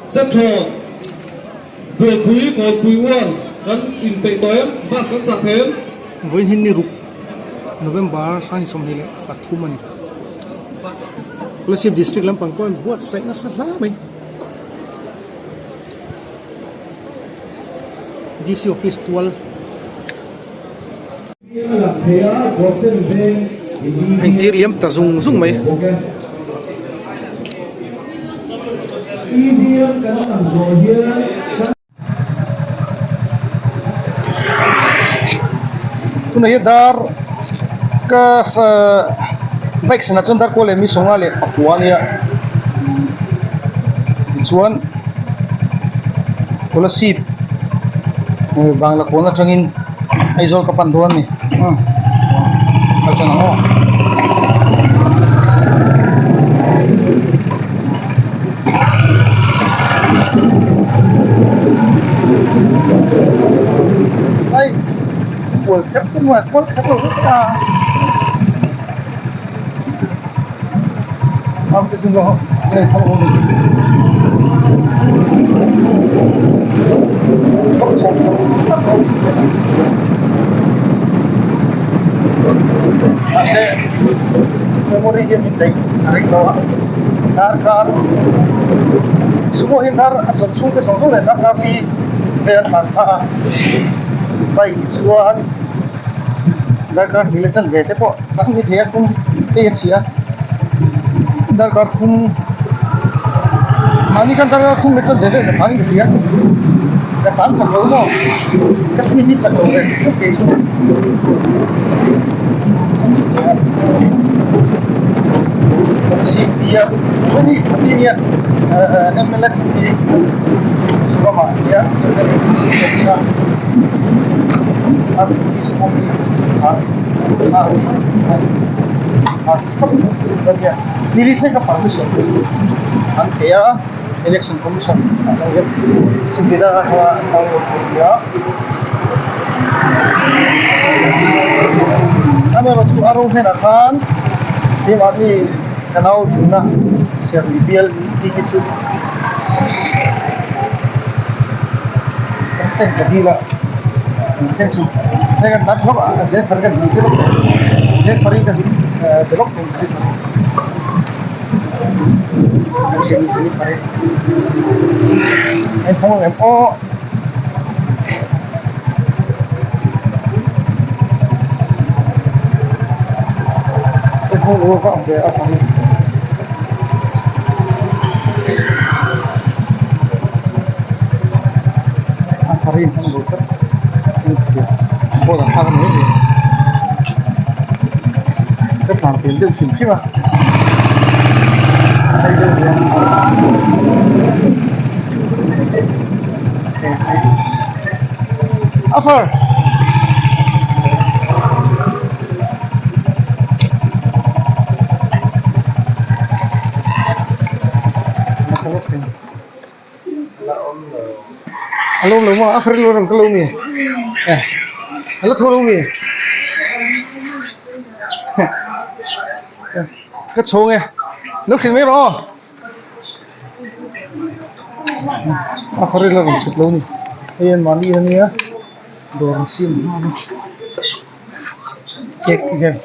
Central Bualpui Kawnpui One kan inpeih tawh em? Bus kan chah thei em? Vawiin hi ni ruk November 2023 a ni. Kolasib District lampang pawh an buatsaih nasa hla mai. DC Office tual. Engtir liam ta zung zung mai. Tunah hian dar ka bike sana chuan dar kual leh mi sawmnga leh pakua a nia tichuan Kolasib Bangla kawn atangin Aizawl ka pan dawn a ni umm kal tan ang aw. Ai kual kher te maw kual kher lo vek a Mahse memory hian min daih a ring lo a darkar sumo hian dar a chawlh chhung te zawng zawng leh darkar li vel a tlan phah a bike chuan darkar hnih leh chanve te pawh a ni thei a kawng te a chhia darkar thum mahni khan darkar thum leh chanve vel ka tlan in ka hria ka tlan chak lo maw ka speed hi chak lo ve khawp kei chu chhip bial thati nia mla thati ramah hian mla thati a a office pawh hi khar khar thap khar thap a nia ni thleng ka permission an pe a election commission atang hian suvidha atanga download theih a ni a amaherawhchu a rawng hnenah khan keimahni ka nau thunna serh bial bik hi chu extend ka dil a thleng chu hei kan tan thlawp a zen far kan hmu te lawk zen far hi ka zuk be lawk thei zen far kan hriat ni zen far hi a inhawng ang em aw. Hei vak ve a awm a phar in hmang lo tlat ball an thlak a ni maithei ka tlan pel deuh hrim hrim a hei deuh hian a phar. A lo lo maw a far lo rang ka lo mi eh a la tho lo mi ka chhawng e lo hrilh mai rawh aw a far ila rawn chhut lo ni hei an mahni ania dawr an siam nghal a. Cake vel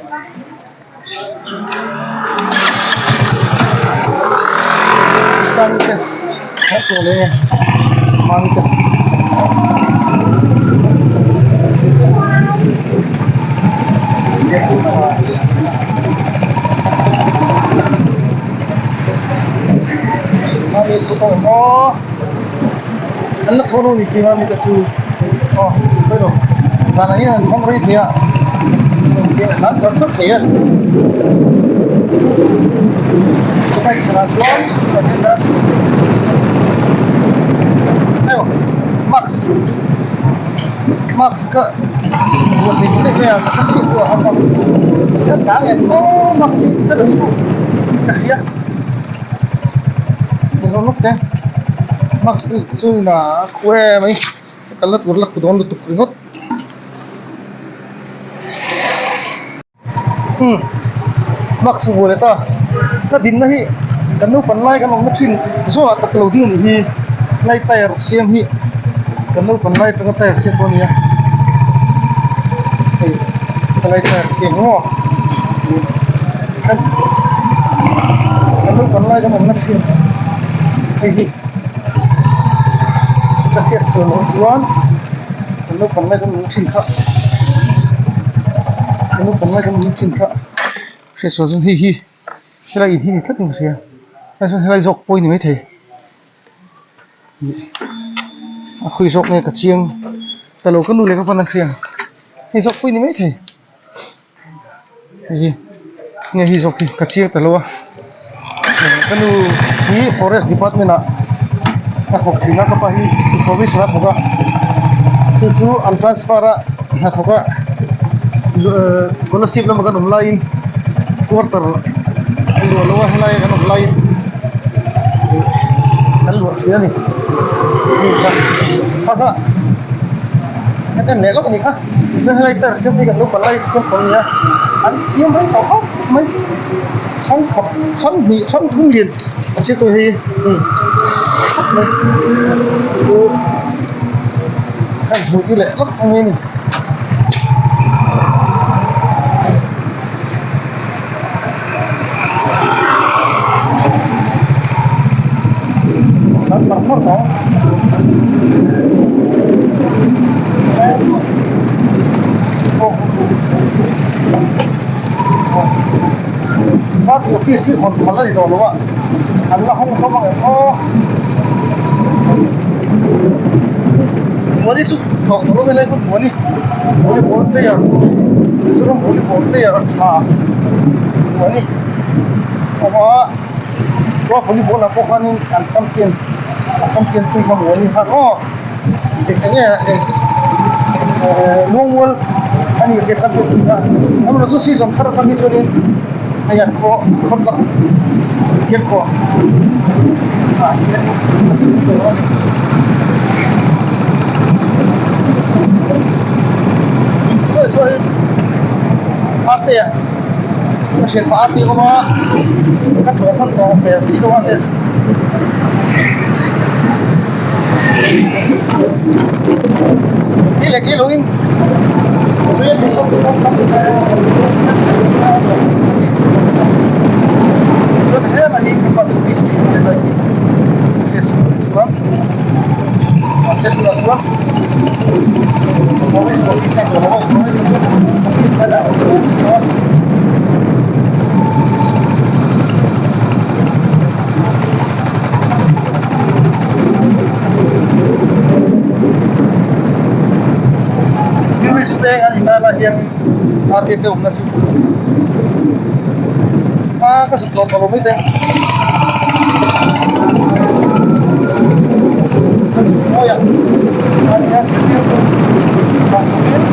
sang te a tawh leh mang te an la thaw lo ni tih a chu aw zanah hian an hmang rei thei a an char char thei a ka bike sanah chuan mask mask ka mask ka la chhuak ka hria. Mask chu ina a khu em mai ka kalna tur la khu dawn lutuk ringawt umm mask a vuah leh ta ka dinna hi kan naupan lai kan awmna thin zawnah tak ka lo ding a nih hi. Helai tyre siam hi kan naupang lai atanga tyre siam pawh a ni a hei helai tyre siam hi maw kan naupang lai kan awmna thin hei hi ka hriat sual loh chuan kan naupang lai kan awmna thin kha kan naupang lai kan awmna thin kha hriat sual chuan hei hi helai in hi ni tlat in ka hria hei chuan helai zawk pawh a ni maithei. A khawi zawk nge ka chiang ta lo ka nu leh ka pawn an hria hei zawk pawh a ni maithei hei hi nge hei zawk hi ka chiang ta lo a ka nu hi forest department ah a thawk thin a ka pa hi information a thawk a chu chu an transfer a hnathawk a scholarship lama kan awm laiin quarter a luah lo a helai kan awm laiin. Kan luah thin a ni mi kha kha kha kan en leh lawk a ni kha chuan helai tyre siam hi kan lo palai siam tawh a ni a an siam rei tawh khawp mai thang khat thang hnih thang thum lian a siam tawh hi khawp mai chu kan hmuh leh lawk mai a ni. Party office hi hawn phal a ni tawh lo a an la hawng hlawm ang em aw Muani chu thawk tawh lo mai lai pawh Muani volleyball player Mizoram volleyball player a tha Muani awm a chuan volleyball ah pawh khanin an champion a champion pui kha Muani khan aw eng eng nge ehh Luangmual a ni ke champion pui kha amaherawhchu chu season thar atang hi chuanin hei an khaw khawtlang Kelkawt ah hian a ding tawh a ni. Ate ka hriat pah a tih awm a ka tlawh hman tawh hmel si lo a hei khi leh khi lo in chuan mi sawm te pawh tam chuan helai hi ka pa office thin a ni hi chuan mahse tunah chuan forest office a ni lo a forest office chuan a awm tawh a. Tourist peng a ni ta lai hian a te te awmna chu a ka zuk tlawm ta lo mai te. Kan zuk mawi a a nia zirtirtu vang turin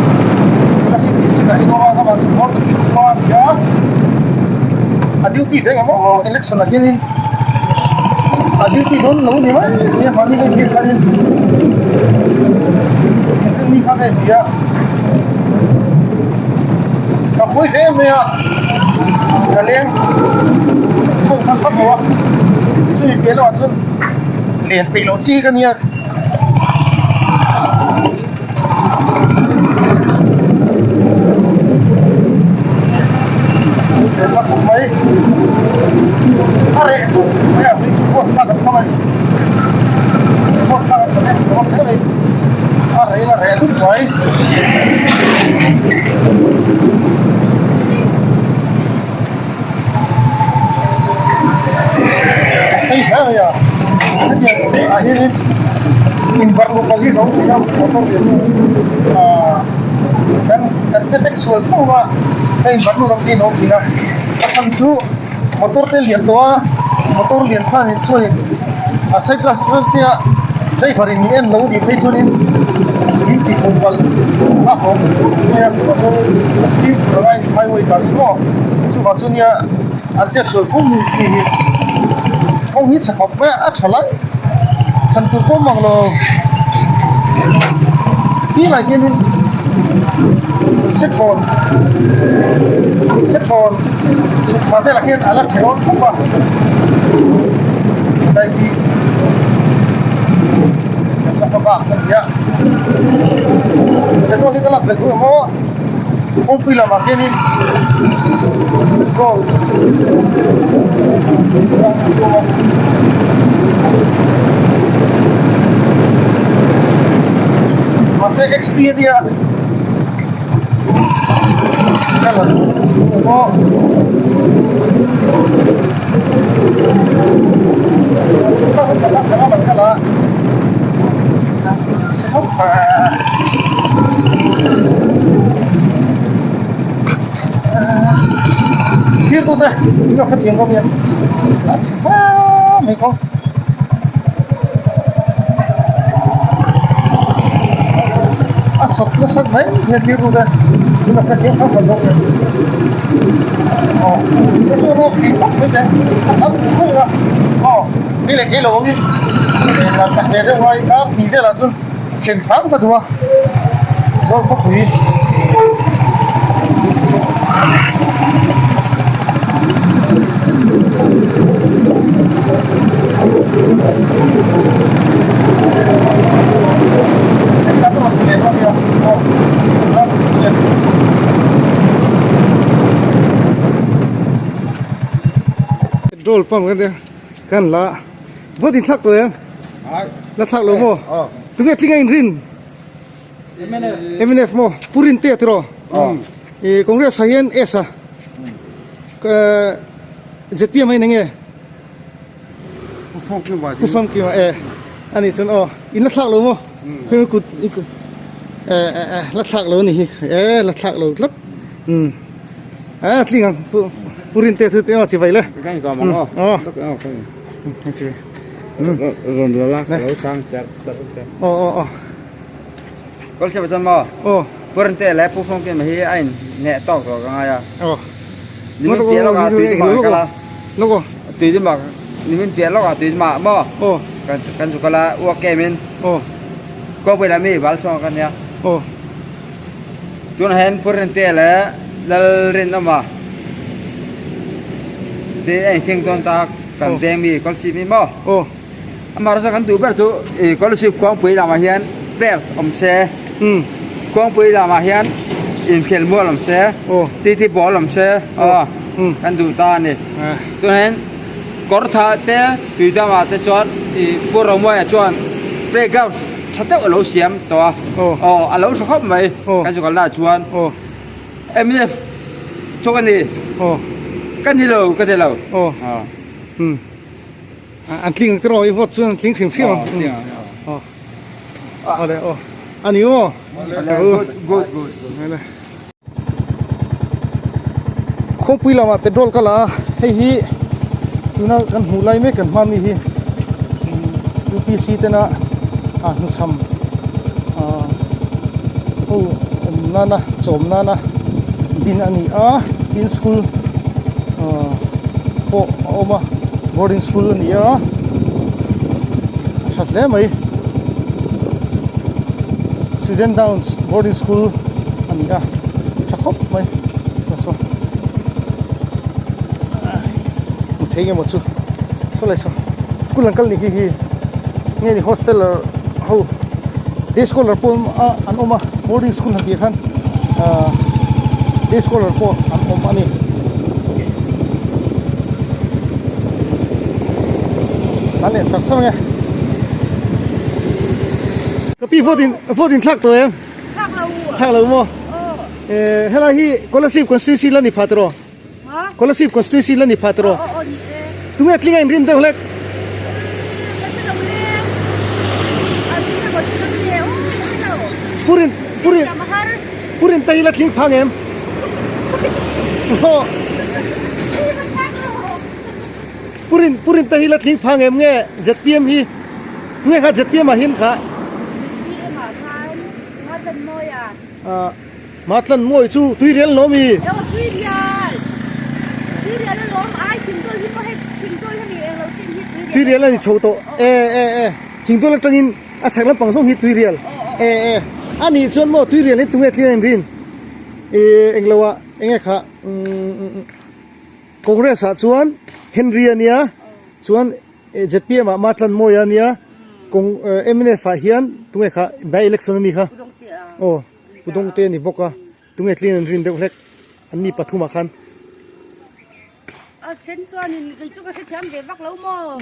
Kolasib district ah hian awm a amah chu hmawr takin khua a ni a a duty ve ngei maw election ah hianin a duty dawn lo ni mai nia mahni ka inbiak khanin ni kha ka inti a ka pui hle mai a ka leng chhung khan vak lo a chumi piah lamah chuan len peih loh chi ka nia. Mai a reh duh mai a hei chu huat thlak an hmang a ni huat thlak an hmang a ni mai a reh in a reh duh mai. A sei hle mai a hetiang ah hianin inbarh luh pali lo tih a motor lian chu ahh kan kan pe tek sual fo a hei inbarh lut ang tiin a awm thin a a chhan chu motor te lian tawh a motor lian khan in chuanin a side glass te a driver in min en lo tih phei chuanin min ti fuh palh a hawng mai a chuvang chuan fimkhur a ngai a ni highway tlan hi maw chuvang chu nia an chet sual fo ni tih hi kawng hi chhe khawp mai a a tha lai thlan tur pawh mang lo tilai hianin sethawn sethawn chhuk thla velah hian a la chhe dawn khawp a tilai hi. hmabak a ni a petrol hi ka lak belh duh em aw kawngpui lamah khianin petrol a awm a. Mahse xp a nia ka la duh em aw. Thirtute in a hrethiam dawn nia a chhe hle mai khaw. A sawt nasat mai hian thirtute in a hrethiam kha kan dawn nia. Aw hei chu rawk fing tak mai te a tam thui a aw hei leh kei lo angin tlan chak ve deuh ngai kar tih velah chuan thlen hram ka duh a zawl khawpui. Petrol pump kan nia kan la vawt in thlak tawh em la thlak lo maw tunge tlinga in rin mnf maw pu rin te tiraw ih congress ah hian s a zpm ah hian enge. Pu Famkima e ani chuan aw in la thlak lo maw hemi kut i kut e e e la thlak lo ani hi e la thlak lo tlat um a tling ang pu pu Rinte chu te aw chi vai le aw chi rawn la la ka lo chang tar tar te aw aw aw kawlhriat chuan maw aw Pu Rinte leh Pu Famkima hi a in hneh tawk tawh ka ngai a aw nimin piah lawkah tui te mah ka kal a Logo. Tui te mah nimin piah lawkah tui te mah maw? Aw. Kan kan zu kal a uak em in. Aw. Kawpui lam hi val chhuak ka nia. Aw. Tunah hian Purente leh Lalrinawma te a inkheng dawn ta kan veng mi Kawlsip hi maw? Aw. Amaherawhchu kan duh ber chu ih Kawlsip khuangpui lamah hian players awm se. Umm. Khuangpui lamah hian inkhel mual awm se. Aw. Titi ball awm se. Aw. Kan duh ta a ni. Tunah hian kawr tha te tui dangah te chuan ih Pu Romuaia chuan playground tha deuh a lo siam tawh a. Aw a lo tha khawp mai kan zu kalnaah chuan mnf chu ka ni. Ka ni lo ka ti lo. An tling ang tiraw i vote chuan an tling hrim hrim ang. Aw. Awle aw. A ni maw? Good good good. Khawngpui lamah petrol ka la a, hei hi tuna kan hmuh lai mek kan hma mi hi UPC tena a hnuchham ah ho awm nana chawm nana din a ni a, tin school ah pawh a awm a boarding school a ni a a tha hle mai Susan Downs boarding school a ni a tha khawp mai saw saw hmu thei nge maw chu saw lai saw school an kal ni khi hi nge ni hosteler ho day scholar pawh a an awm a boarding school han tih khan ahh day scholar pawh an awm a ni. An leh char char ang e. Ka pi vote in vote in thlak tawh em? Thlak lo. Thlak lo maw? Eh helai hi Kolasib constituency la ni pha tawh rawh. Kolasib constituency la ni pha tawh rawh. Tunge tling a inrin deuh hlek? Purin purin purin te hi la tling phang em? Purin purin te hi la tling phang em nge ZPM hi? Tunge kha ZPM ah hian kha? Matlan mawi chu tuirial lawm i. Ew tuirial tuirial a lawm ai thingdawl hi pawh hei thingdawl hemi englo chin hi tuirial Tuirial a ni chho tawh e e e thingdawl atangin a chhak lampang zawng hi tuirial e e a nih chuan maw tuirial hi tunge tling a inrin i englo ah enge kha umm Congress ah chuan Henry a nia chuan zpm ah Matlan mawi a nia. Kawng mnf ah hian tunge kha by election ami kha aw Pu Dawngte a ni bawk a tunge tlin an rin deuh hlek an ni pathumah khan. A then chuanin kei chu ka hrethiam ve vak lo maw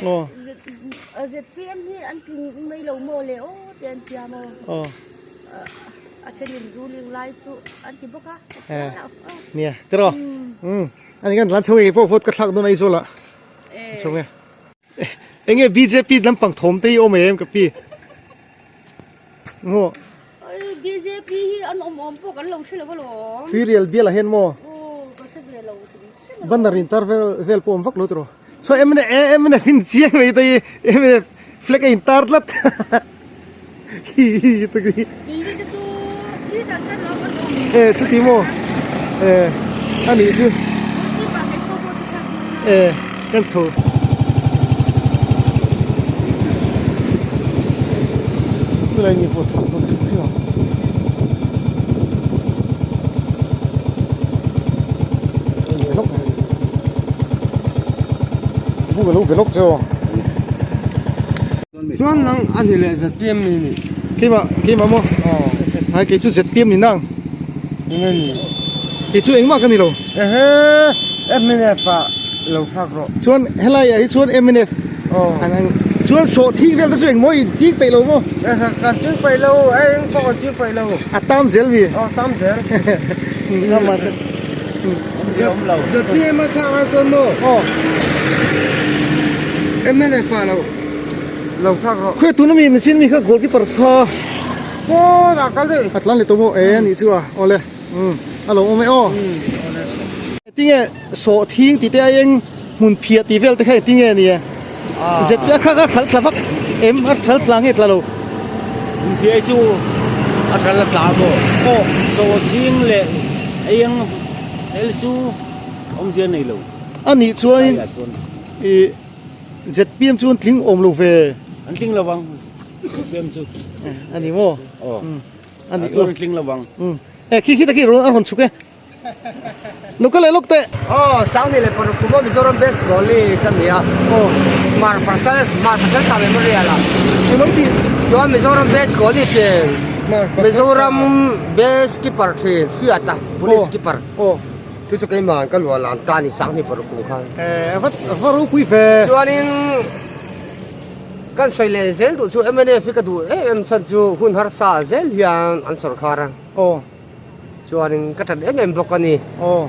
zpm hi an tling mai lo maw le aw te an tia maw a thenin ruling lai chu an ti bawk a nia tiraw ani kan tlan chho nge pawh vote ka thlak dawn Aizawl ah chho nge. Enge bjp lampang thawm te hi awm em ka pi maw. Bjp hi an awm awm pawh kan lo hre lo alawm. Tuirial bial ah hian maw. Aw ka hre ve lo hrim hrim alawm. Banner in tar vel vel pawh awm vak lo tiraw. So mnf mnf in chiang mai te hi mnf flag a in tar tlat hi hi tak hi. Keini te chu leader te lo kan awm. E chuti maw e anih chu. E kan chho. Helai ni pawh chhak dawn hrim hrim ang. Bu ka lo be lawk che aw. Chuan nang a ni leh zpm ni ni. Keimah keimah maw? Aw. Hai kei chu zpm ni nang. Enge ni? Kei chu engmah ka ni lo. Ehe mnf ah lo thlak rawh. Chuan helai ah hi chuan mnf Aw. An ang chuan sawh thik vel te chu engmaw in ching peih lo maw? Ehe kan ching peih lo eng pawh kan ching peih lo. A tam zel mi? Aw tam zel. Zpm a thlak ah chuan maw? Aw. Mnf ah lo. Lo thlak rawh. Khawi tuna mi machine mi kha goalkeeper kha. Saw dah kal daih. A tlan leh tawh maw e anih chu a awle umm a lo awm e aw. Tinge sawh thing tih te a eng hmun phiah tih vel te kha engtin nge nia zet a kha kha thal tla vak em a thal tla nge tla lo. Hmun phiah chu a thal a tla maw. Aw. Sawh thing leh a eng hel chu awmzia nei lo. Anih chuanin ih. Zpm chu an tling awm lo ve. An tling lo vang zpm chu. A ni maw? Aw. A ni chuan an tling lo vang. E khi khi ta khi a rawn chhuk e. Lo ka leh lawk teh. Aw Sangni leh Paruk Kuma Mizoram best goalie ka ni a. Aw. Mar Pasal Mar Pasal Sa Memorial ah. Eng lo tih? Chuan Mizoram best goalie thin. Mizoram best keeper thin Hriata police keeper. Aw. Chu chu keimah ka luah lan ta ni Sanghni paruk kum khan. Eh a va a va ropui ve. Chuanin kan sawi leh zel duh chu mnf hi ka duh em em chhan chu hun harsa zel hian an sawrkhar a. Aw. Chuanin ka that em em bawk a ni. Aw.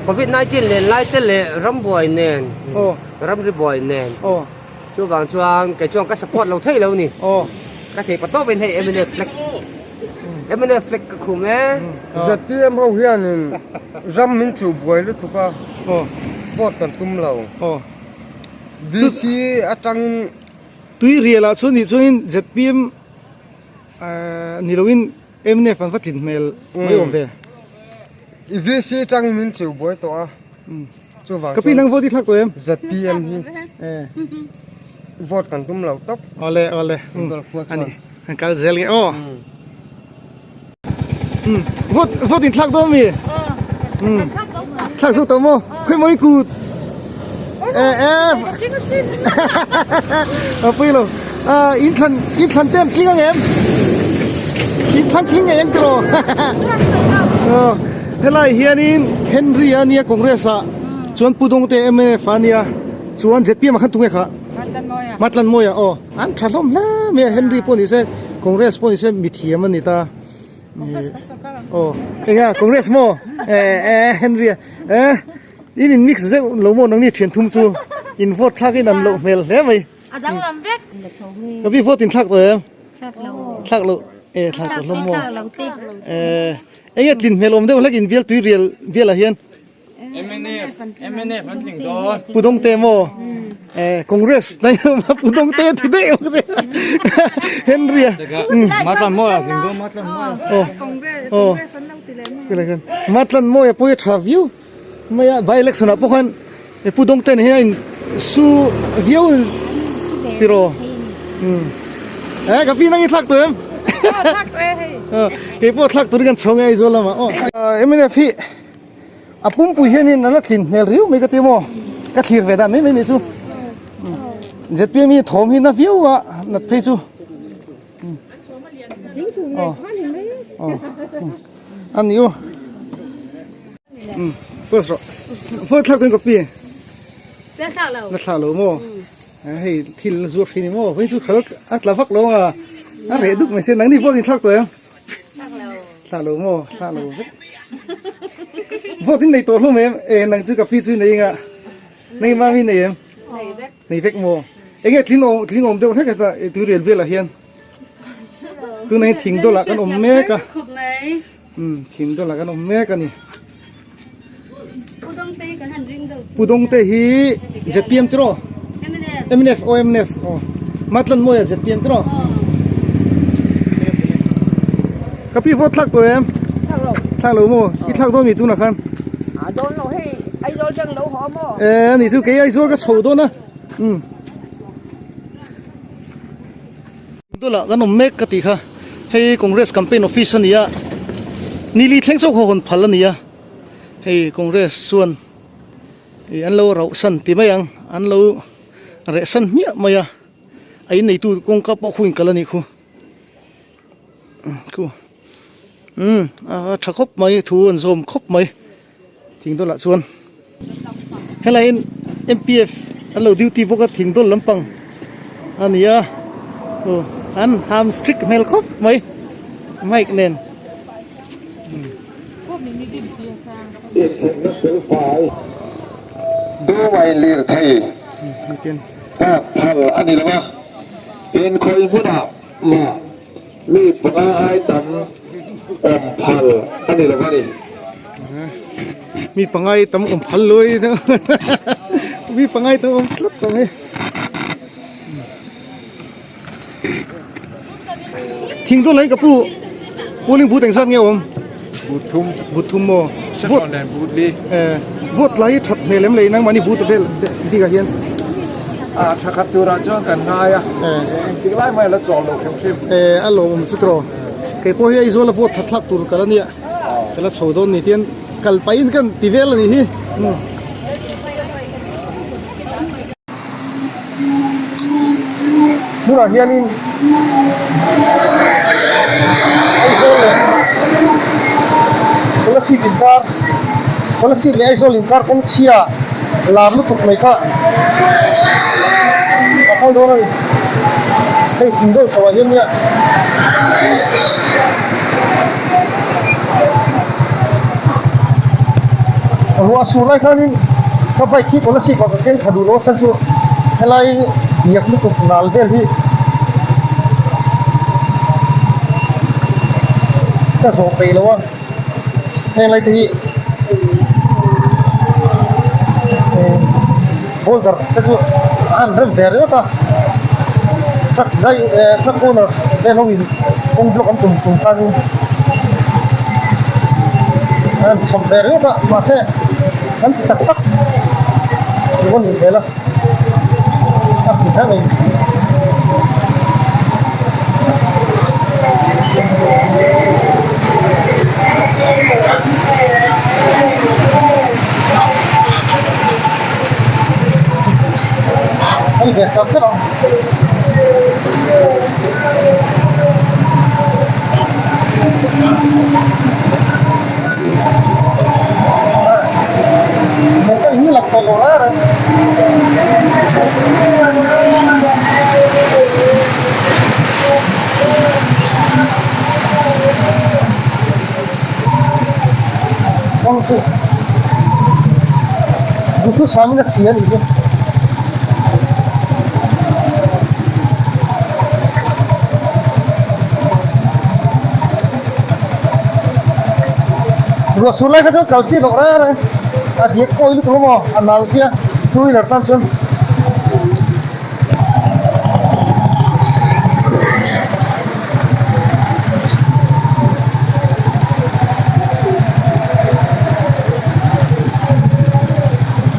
Covid 19 len lai te leh rambuai nen. Aw. Ramri buai nen. Aw. Chuvang chuan kei chuan ka support lo thei lo ni. Aw. Ka thei patawp in hei mnf flag. Mnf flag ka khum e. Zpm ho hianin ram min chuh buai lutuk a, vote kan tum lo. VC atangin. Tui rial ah chuan nih chuanin zpm ni loin mnf an va tlin hmel mai awm ve. VC atangin min chuh buai tawh a. Chuvang Ka pi nang vote i thlak tawh em? ZPM hi vote kan tum lo tawp. Awle awle ani kan kal zel nge aw. Vote vote in thlak dawn mi? Thlak zo tawh maw? Khawi maw in kut? E e A pui lo. In thlan in thlan te an tling ang em? In thlang tling ngei ang tiraw? Helai hianin Henry a nia Congress ah chuan Pu Dawngte mnf a nia chuan zpm ah khan tunge kha Matlanmawia aw an tha hlawm hle mai a Henry pawh ni se Congress pawh ni se mithiam a ni ta aw enga Congress maw eh eh Henry a eh in in mix deuh lo maw nangni thian thum chu in vote thlak in an loh hmel hle mai. A danglam vek. Ka pi vote in thlak tawh em? Thlak lo. Thlak lo. E thlak tawh hlawm maw? Thlak lo te. Eh enge tlin hmel awm deuh hlek in bial tui rial bial ah hian. MNF MNF an tling dawn. Pu Dawngte maw? Eh Congress nai ma Pu Dawngte ti daih awm che. Henry a. Matlan mawi a tling dawn Matlan mawi a. Aw. Aw. Matlan mawi a pawi a tha viau. Mai a by election ah pawh khan he Pu Dawngte nen hian a in su viau tiraw umm eh ka pi nang i thlak tawh em thlak tawh e hei kei pawh thlak turin kan chhawng e Aizawl lamah aw mnf hi a pumpui hianin a la tlin hmel riau mai ka ti maw ka thlir ve dan mai mai nih chu zpm hi thawm hi na viau a nat phei chu. Aw a ni u um post rawh phone thlak tuin copy la thlah lo maw hei thil la zuar thin ni maw vawiin chu khal a tla vak lo anga a reh duk mai se nangni vote in thlak tawh em thlah lo maw thlah lo vek vote in nei tawh hlawm em e nang chu ka pi chu i nei anga nang i mami nei em nei vek maw enge tling awm tling awm deuh hlek heta tui rel velah hian tunah hian thing dawlah kan awm mek a um thing dawlah kan awm mek a ni Pudawngte hi zpm tiraw mnf aw mnf aw Matlanmawia zpm tiraw ka pi vote thlak tawh em thlak lo maw i thlak dawn mi tunah khan e ani chu kei Aizawl ka chho dawn a um. Dawlah kan awm mek ka tih kha hei Congress campaign office a ni a nili thleng chauh kha hawn phal a ni a hei Congress chuan ih an lo rauh san ti mai ang an lo reh san hmiah mai a a inneitu kawngka pawh khu inkal a nih khu khu umm a tha khawp mai thu an zawm khawp mai. Thing dawlah chuan helaiin M P F an lo duty bawk a thing dawl lampang a ni a aw an ham strict hmel khawp mai mic nen. Inthimna felfai Dumai lirthei park phal a ni lo a, inkhawi hmunah mah Mi panga ai tam awm phal a ni lo a ni. Mi panga ai tam awm phal lo ei Mi panga ai tam awm tlat tawh mai. Thing dawn lai ka pu polling booth engzat nge awm? Booth thum. Booth thum maw? Vote nen booth li. Eh vote lai hi that hmel em lei nangmah ni booth vel bikah hian. A tha khat turah chuan kan ngai a. Engtik lai mai la chawl lo hrim hrim. Eh a lawmawm chu tiraw. Kei pawh hi Aizawl a vote that thlak tur ka la nia. Ka la chho dawn ni tian kal pahin kan ti vel a nih hi. Tunah hianin Aizawl leh Kolasib inkar Kolasib leh Aizawl inkar kawng chhia lar lutuk mai kha a kal dawn a ni hei thing deuh chho ah hian nia ruah sur lai khanin ka bike hi Kolasib ah ka keng thla duh lo a chhan chu helai diak lutuk nal vel hi ka zawh peih lo a heng lai te hi boulder te chu a han rem ve ringawt a truck dai eh truck owner te ho in kawng block an tum tum khanin a han chhawp ve ringawt a mahse an ti tak tak lo a nih hmel a a hmu kher mai. Ani ve char char ang. Motor hi lak tawh lo reng reng. Kawng chu duhthusam in a chhi a nih hi. Ruah sur lai kha chuan kal chiah loh reng reng a diak kawi lutuk a maw a nal sia two wheeler tan chuan.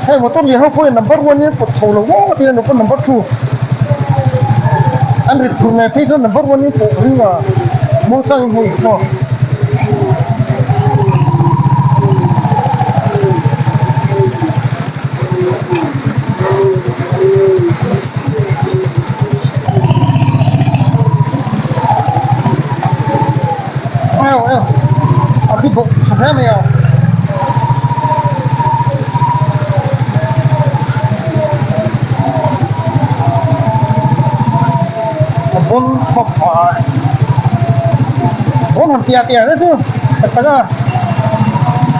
Hei motor lian ho pawhin number one hi an pawt chho lo maw tia an number 2 an rit phur mai phei chuan number one hi pawh ring a maw changin hei maw. Bon khawp a bon han piah piah te chu tak tak a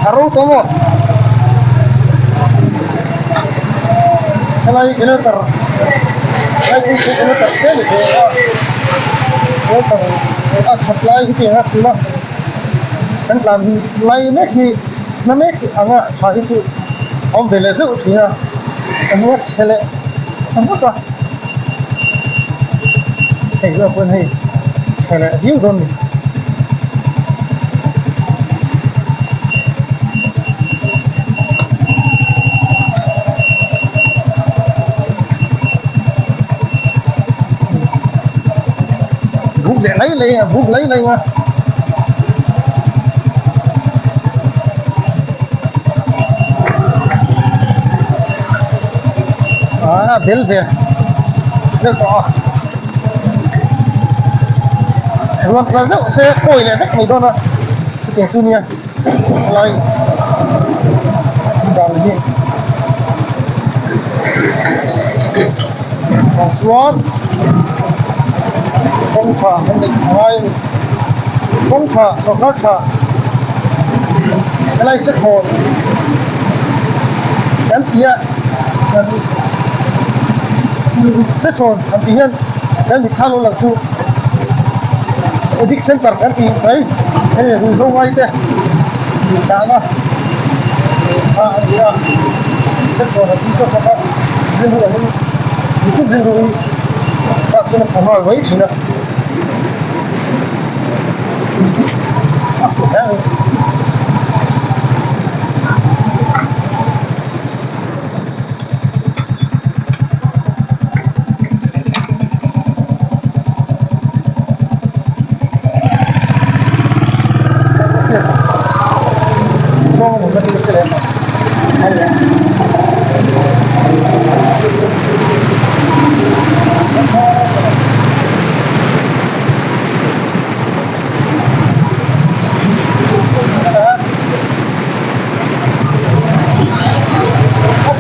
a ro tawh maw helai kilometer helai pui chu kilometer tlem a ni thei a kilometer a that lai hi tiang a tuna kan tlan lai mek hi na mek anga tha hi chu a awm ve leh zeuh thin a a hnung a chhe leh ta vak a. Hei zawk pawn hei chhe leh viau dawn a ni. Buk leh lai lai a buk lai lai a. A bel ve deuh tawh a ruak tla zeuh se kawi leh vek mai dawn a chutiang chu nia helai dan hi vang chuan kawng tha kan neih a ngai a ni kawng tha sawrkar tha helai se thawn kan tih a. Se thawn an tih hian kan mitthla lo lang chu addict center kan tih mai hei ruihhlo ngai te dahna kha a ni a se thawn an tih chawp bawk a rilru angin mitin rilru hi tah chuan a phu nghal mai thin a. A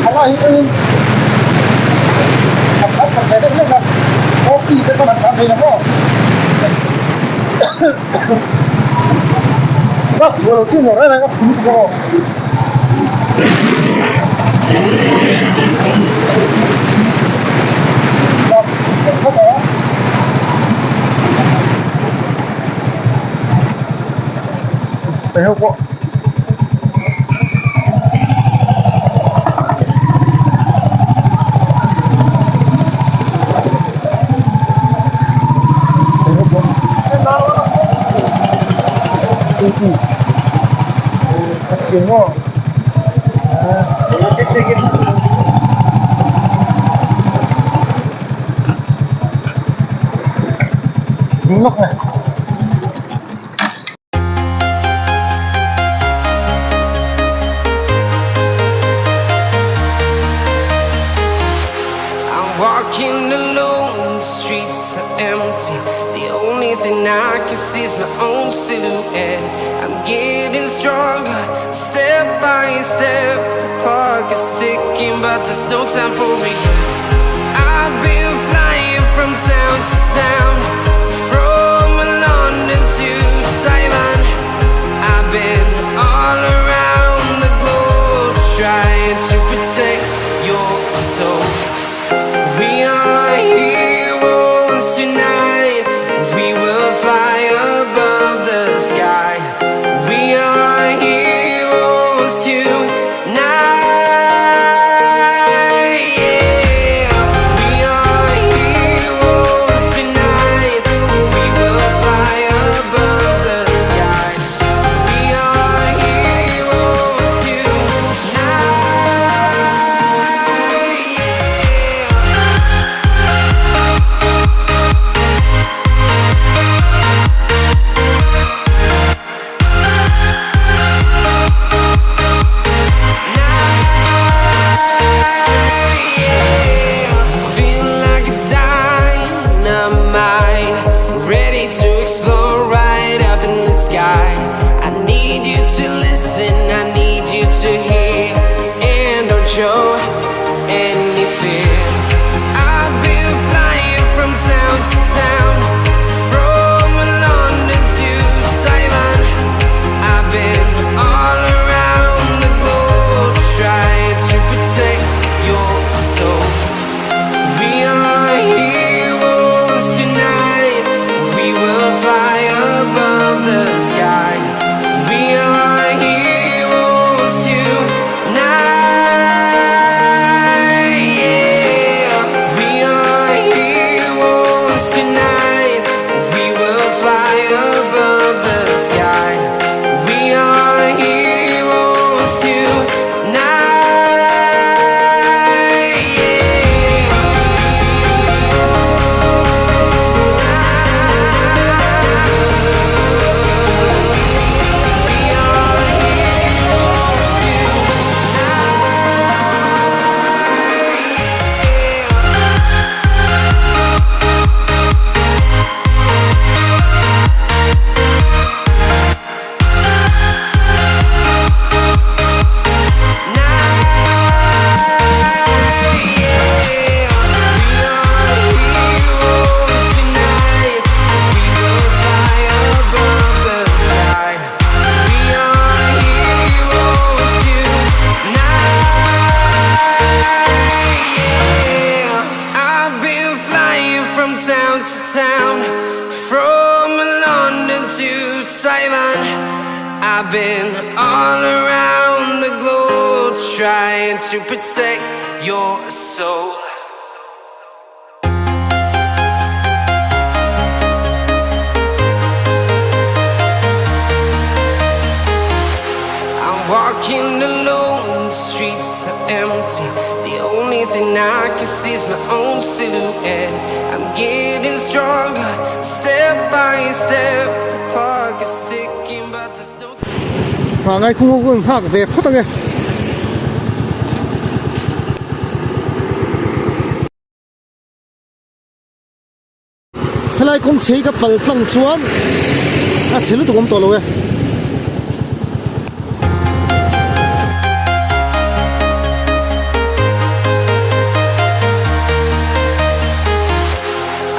thala hi pawhin a thar chak ve deuh hlek a coffee te pawn an thar thei lo maw bus rual lo chu nuam reng reng a phum tuk a maw. A chhia maw ding lawk nge. I'm walking alone, the streets are empty. The only thing I can see is my own silhouette. I'm getting stronger, step by step. The clock is ticking, but there's no time for regrets. I've been flying from town to town, from London to Taiwan. I've been all around the globe trying to protect your soul. We are heroes tonight. We will fly above the sky. We are heroes tonight. Yeah. We are heroes tonight. We will fly above the sky. We are heroes tonight. Yeah. Feel like a dynamite, ready to explode right up in the sky. I need you to listen, I need you to hear, and don't show any fear. I've been flying from town to town, from London to Taiwan. I've been all around the globe trying to protect your soul. We are heroes tonight. We will fly above the sky. We are heroes tonight. Yeah. We are heroes tonight. We will fly above the sky. We are heroes tonight. Yeah. I've been flying from town to town, from London to Taiwan. I've been all around the globe trying to protect your soul. I'm walking alone, the streets are empty. The only thing I can see is my own silhouette. I'm getting stronger, step by step. The clock is ticking, but there's no Hah ngai khung ho hun nghak ve phawt ange. Helai kawng chhei ka pal tlang chuan a chhe lutuk awm tawh lo e.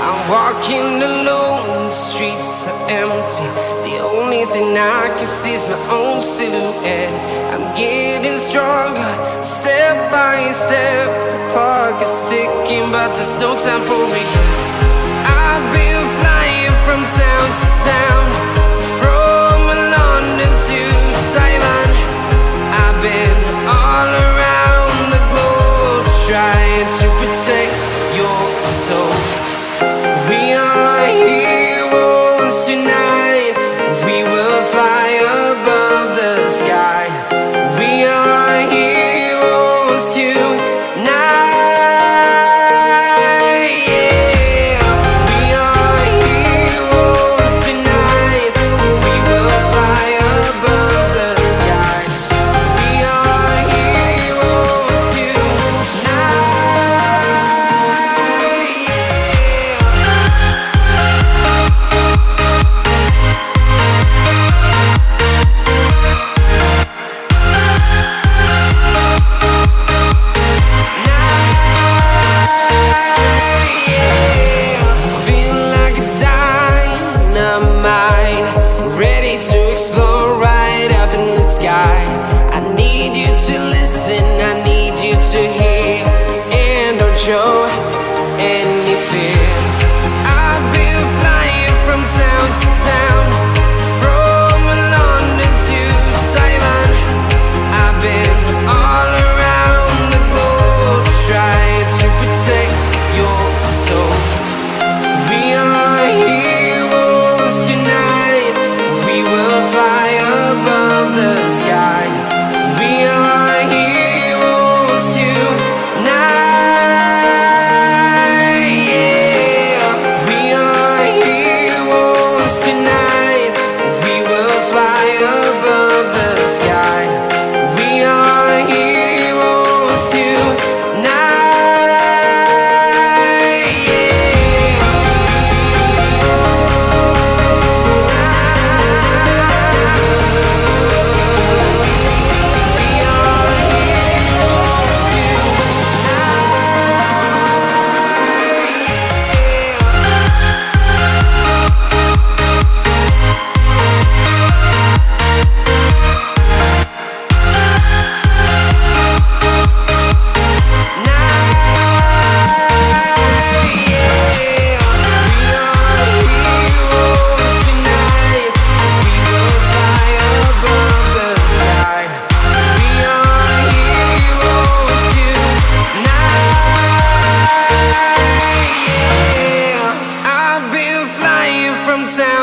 I'm walking alone, the streets are empty. The only thing I can see is my own silhouette. I'm getting stronger, step by step. The clock is ticking, but there's no time for regrets. I've been flying from town to town, from London to Taiwan. I've been all around the globe trying to protect your soul. We are heroes tonight. We will fly above the sky. We are heroes tonight. Yeah. We are heroes tonight. We will fly above the sky. We are heroes tonight. Yeah.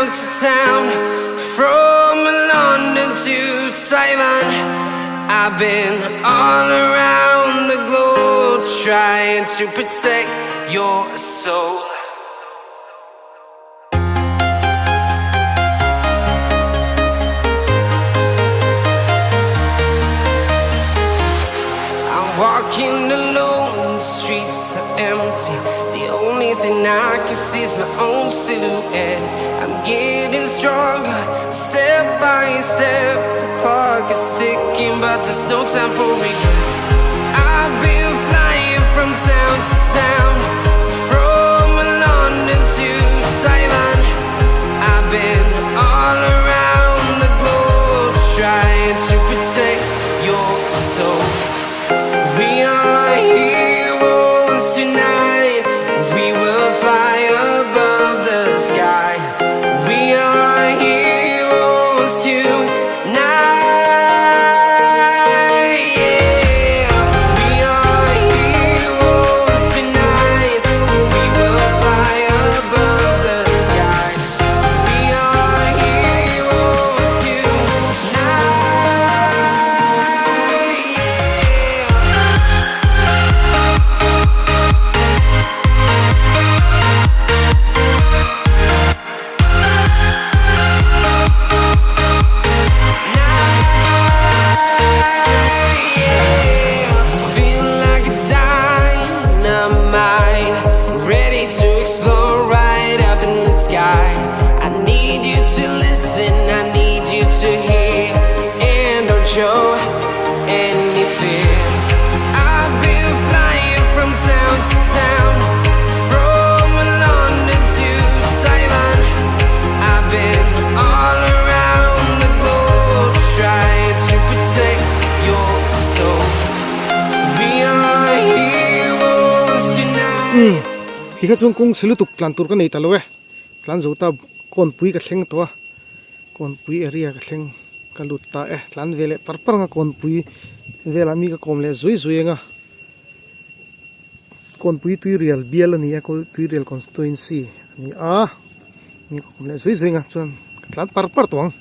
town to town, from London to Taiwan. I've been all around the globe trying to protect your soul. I'm walking alone, the streets are empty. The only thing I can see is my own silhouette. I'm getting stronger, step by step. The clock is ticking, but there's no time for regrets. I've been flying from town to town, from London to Taiwan. I've been all around the globe trying to protect your soul. We are heroes tonight. We will fly above the sky. We are heroes tonight. Yeah. We are heroes tonight. We will fly above the sky. We are heroes tonight. Yeah. Feel like a dynamite, ready to explode right up in the sky. I need you to listen, I need you to hear, and don't show any fear. I've been flying from town to town, from London to Taiwan. I've been all around the globe trying to protect your soul. We are heroes tonight. Tikha chuan kawng chhe lutuk tlan tur ka nei ta lo e tlan zo ta kawnpui ka thleng tawh a kawnpui area ka thleng ka lut ta e tlan ve leh par par ang a kawnpui velah mi ka kawm leh zui zui ang a kawnpui tuirial bial a ni a tuirial constituency a ni a mi ka kawm leh zui zui ang a chuan ka tlan par par tawh ang.